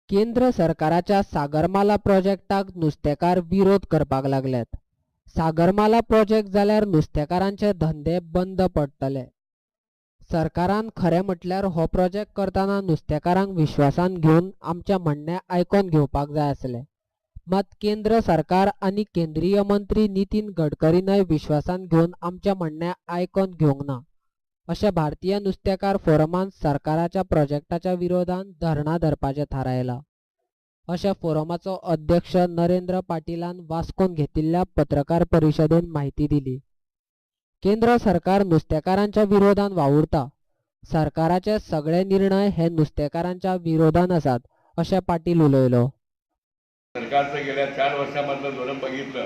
केंद्र सरकाराच्या सागरमाला प्रोजेक्टाक नुस्तेकार विरोध करपाक लागल्यात. सागरमाला प्रोजेक्ट जाल्यार नुस्तेकारांचे धंदे बंद पडटले. सरकारान खरें म्हटल्यार हो प्रोजेक्ट करतना नुस्तेकारांक विश्वासान घेवन आमचें म्हणणें आयकोन घेवपाक जाय आसलें. मात केंद्र सरकार आनी केंद्रीय मंत्री नितीन गडकरीनय विश्वासान घेवन आमचें म्हणणें आयकोन घेवंक ना, अशें भारतीय नुस्तेकार फोरमान सरकाराच्या प्रोजेक्टाच्या विरोधान धरणां धरपाचें थारायलां, अशें फोरमाचो अध्यक्ष नरेंद्र पाटीलान वास्कोन घेतिल्ल्या पत्रकार परिशदेन म्हायती दिली. केंद्र सरकार नुस्तेकारांच्या विरोधान वावुरता. सरकाराचे सगळे निर्णय हे नुस्तेकारांच्या विरोधान आसात, अशें पाटील उलयलो. सरकारचं गेल्या 4 वर्षामधलं धोरण बघितलं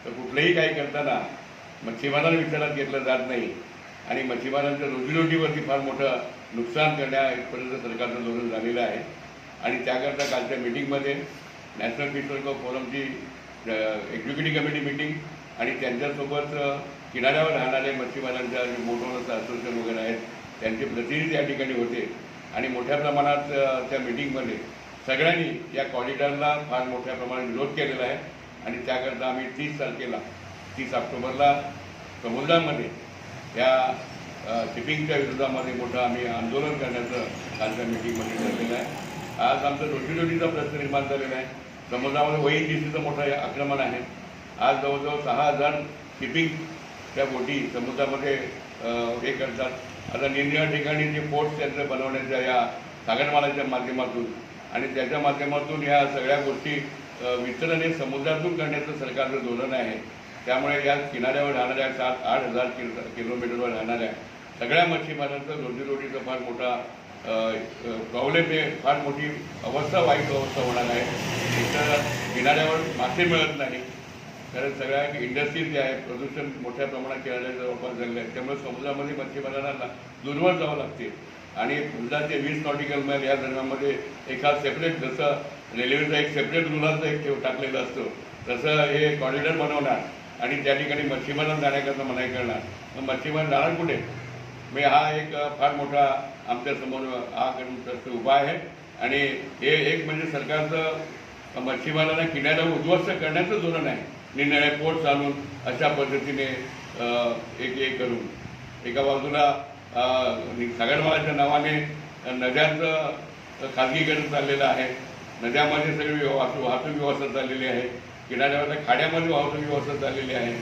तर कुठलंही काही करताना मच्छीमारांना विचारात घेतलं जात नाही आणि मच्छीमारांच्या रोजीरोटीवरती फार मोठं नुकसान करण्यापर्यंत सरकारचं धोरण झालेलं आहे. आणि त्याकरता कालच्या मिटिंगमध्ये नॅशनल फिशर फोरमची एक्झिक्युटिव्ह कमिटी मिटिंग आणि त्यांच्यासोबत किनाऱ्यावर राहणारे मच्छीमारांच्या जे बोट ओनर्स असोसिएशन वगैरे आहेत त्यांचे प्रतिनिधी या ठिकाणी होते आणि मोठ्या प्रमाणात त्या मिटिंगमध्ये सगळ्यांनी या कॉरिडॉरला फार मोठ्या प्रमाणात विरोध केलेला आहे. आणि त्याकरता आम्ही 30 तारखेला 30 ऑक्टोबरला समुद्रामध्ये या शिपिंगच्या विरोधामध्ये मोठं आम्ही आंदोलन करण्याचं कालच्या मिटिंगमध्ये ठरलेलं आहे. आज आमचा रोजीरोटीचा प्रश्न निर्माण झालेला आहे. समुद्रामध्ये ONGCचं मोठं आक्रमण आहे. आज जवळजवळ 6000 शिपिंगच्या बोटी समुद्रामध्ये हे करतात. आता निरनिराळ्या ठिकाणी जे पोर्ट्स त्यांचं बनवण्याच्या या सागरमालाच्या माध्यमातून आणि त्याच्या माध्यमातून या सगळ्या गोष्टी वितरण हे समुद्रातून करण्याचं सरकारचं धोरण आहे. त्यामुळे या किनाऱ्यावर राहणाऱ्या 7-8 हजार किलोमीटरवर राहणाऱ्या सगळ्या मच्छीमारांचं रोजीरोटीचा फार मोठा प्रॉब्लेम आहे. फार मोठी अवस्था, वाईट अवस्था होणार आहे. इथं किनाऱ्यावर मासे मिळत नाही, कारण सगळ्या इंडस्ट्रीज जे आहे प्रदूषण मोठ्या प्रमाणात किनाऱ्याचा वापर झालेला आहे. त्यामुळे समुद्रामध्ये मच्छीमारांना दूरवर जावं लागते आणि 15 ते 20 नॉटिकल मैल या दरम्यानमध्ये एका सेपरेट, जसं रेल्वेचा एक सेपरेट रुलाचा एक ठेव टाकलेला असतो, तसं हे कॉरिडॉर बनवणार आणि त्या ठिकाणी मच्छीमारांना जाण्याकरता मनाई करणार. मग मच्छीमार जाणार कुठे? म्हणजे हा एक फार मोठा आमच्यासमोर हा प्रश्न उभा आहे. आणि हे एक म्हणजे सरकारचं मच्छीमारांना किनाऱ्यावर उद्ध्वस्त करण्याचं धोरण आहे. निरनिराळे पोर्ट आणून अशा पद्धतीने एक एक करून एका बाजूला सागरमालाच्या नावाने नद्यांचं खाजगीकरण चाललेलं आहे. नद्यामध्ये सगळी वाहतूक व्यवस्था चाललेली आहे. किनाऱ्यावर खाड्यामध्ये वाहतूक व्यवस्था चाललेली आहे.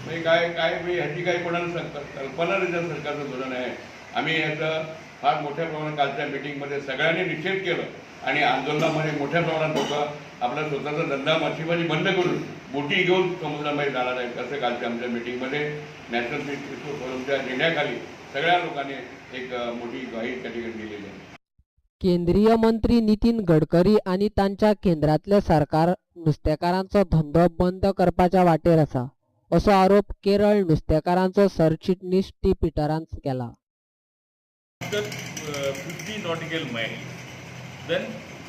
म्हणजे काय काय म्हणजे ह्याची काही कोणाला कल्पना नाही. त्या सरकारचं धोरण आहे. आम्ही याचं फार मोठ्या प्रमाणात कालच्या मिटिंगमध्ये सगळ्यांनी निषेध केलं आणि आंदोलनामध्ये मोठ्या प्रमाणात लोक आपला स्वतःचा धंदा मच्छीमारी बंद करून बोटी घेऊन समुद्रामध्ये जाणार आहेत, असं कालच्या आमच्या मिटिंगमध्ये नॅशनल फिश फोरमच्या झेंड्याखाली सगळ्या लोकांनी एक मोठी ग्वाही त्या ठिकाणी दिलेली आहे. केंद्रीय मंत्री नितीन गडकरी आनी तांच्या केंद्रातलें सरकार नुस्तेकारांचो धंदो बंद करपाच्या वाटेर आसा, असो आरोप केरळ नुस्तेकारांचो सरचिटणीस टी पिटरान केला. After 50 nautical miles, then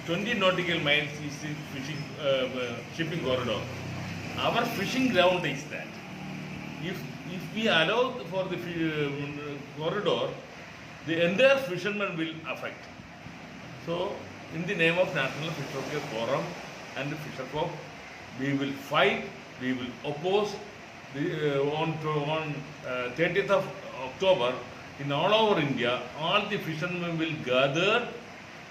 20 nautical miles is the fishing shipping corridor. Our fishing ground is that. If we allow for the corridor, the entire fishermen will affect. So, in the name of National Fisher Forum and the Fisher Folk, we will fight, we will oppose on 30th of October in all over India, all the fishermen will gather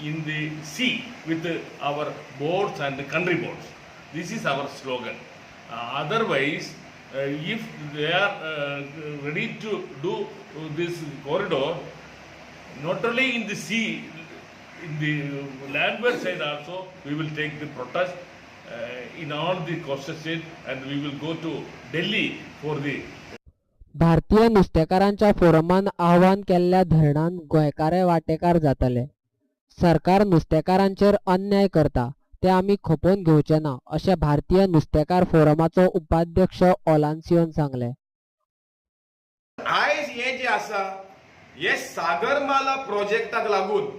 in the sea with our boats and the country boats. This is our slogan. Otherwise, if they are ready to do this corridor, not only in the sea, in the landward side also, we will take the protest in all the coastal states and we will go to Delhi for the भारतीय नुस्तेकारांच्या फोरमान आवाहन केल्ल्या धरणान गोंयकारय वांटेकार जातले. सरकार नुस्तेकारांचेर अन्याय करता ते आमी खपोवन घेवचे ना, अशें भारतीय नुस्तेकार फोरमाचो उपाध्यक्ष ओलान्सियोन सांगलें. आयज हें जें आसा, हे सागरमाला प्रोजेक्टाक लागून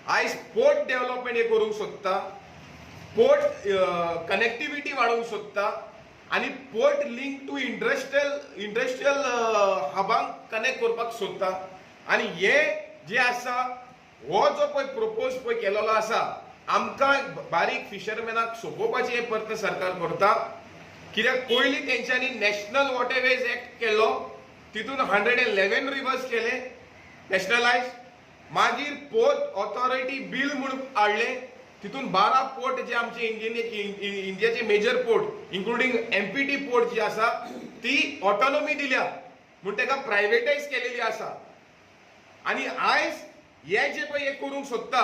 आयज पोर्ट डेव्हलपमेंट हे करूंक सोदता, पोर्ट कनेक्टिविटी वाडोवंक सोदता आनी port link to industrial हबांक connect करपाक सोदता. आनी हे जे आसा, हो जो पळय प्रपोज पळय केलेलो आसा. आमकां बारीक फिशरमॅनाक सोंपोवपाचे हे प्रयत्न सरकार करता. कित्याक पयलीं तेंच्यांनी नॅशनल वॉटरवेज एक्ट केलो, तितून 111 रिवर्स केले नॅशनलायज. मागीर पोर्ट ऑथॉरिटी बील म्हूण हाडलें, तितून 12 पोर्ट जे आमचे इंडियाचे major port including MPT port जी आसा ती ऑटोनॉमी दिल्या म्हूण ताका प्रायवेटायज केलेली आसा. आनी आयज हे जे पळय हे करूंक सोदता,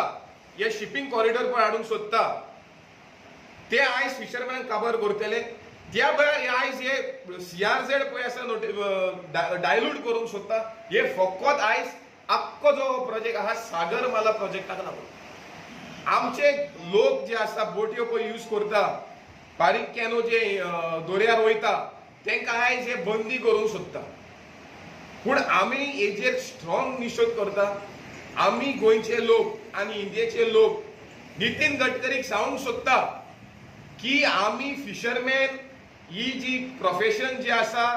हे शिपींग कॉरिडॉर पळय हाडूंक सोदता, ते आयज फिशरमॅनाक काबार करतले. त्या भायर हे आयज हे सीआरझेड पळय आसा डायल्यूट करूंक सोदता. हे फकत आयज आख्खो जो प्रोजेक्ट आहा सागरमाला प्रोजेक्टाक लागून आमचे लोक जे आसा बोटयो पळय यूज करता, बारीक कॅनो जे दर्यार वयता तांकां आयज हे बंदी करूंक सोदता. पूण आमी हेजेर स्ट्रॉंग निशेध करता. आमी गोंयचे लोक आनी इंडियेचे लोक नितीन गडकरीक सांगूंक सोदता की आमी फिशरमॅन ही जी प्रोफेशन जी आसा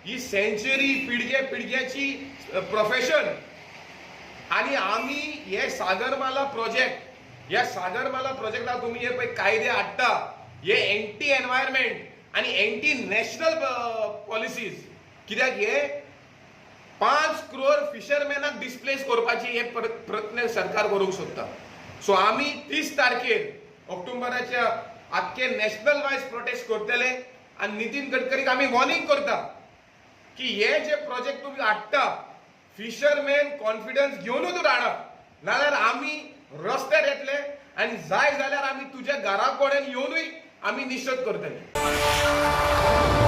ही सेंच्युरी पिळगे पिळग्याची प्रोफेशन, आनी आमी हे सागरमाला प्रोजेक्ट, ह्या सागरमाला प्रोजेक्टाक तुमी हे पळय कायदे हाडटा हे एंटी एनवायरमेंट आनी एंटी नॅशनल पॉलिसीज. कित्याक हे 5 क्रोर फिशरमॅनाक डिस्प्लेस करपाची हे प्रयत्न सरकार करूंक सोदता. सो आमी 30 तारखेर ऑक्टोबराच्या आख्खे नॅशनल वायज प्रोटेस्ट करतले आनी नितीन गडकरीक आमी वॉर्निंग करता की हे जे प्रोजेक्ट तुमी हाडटा फिशरमॅन कॉन्फिडन्स घेवनूच हाडप, नाजाल्यार आमी रस्त्यार येतले आनी जाय जाल्यार आमी तुज्या घरा कडेन येवनूय आमी निशेध करतले.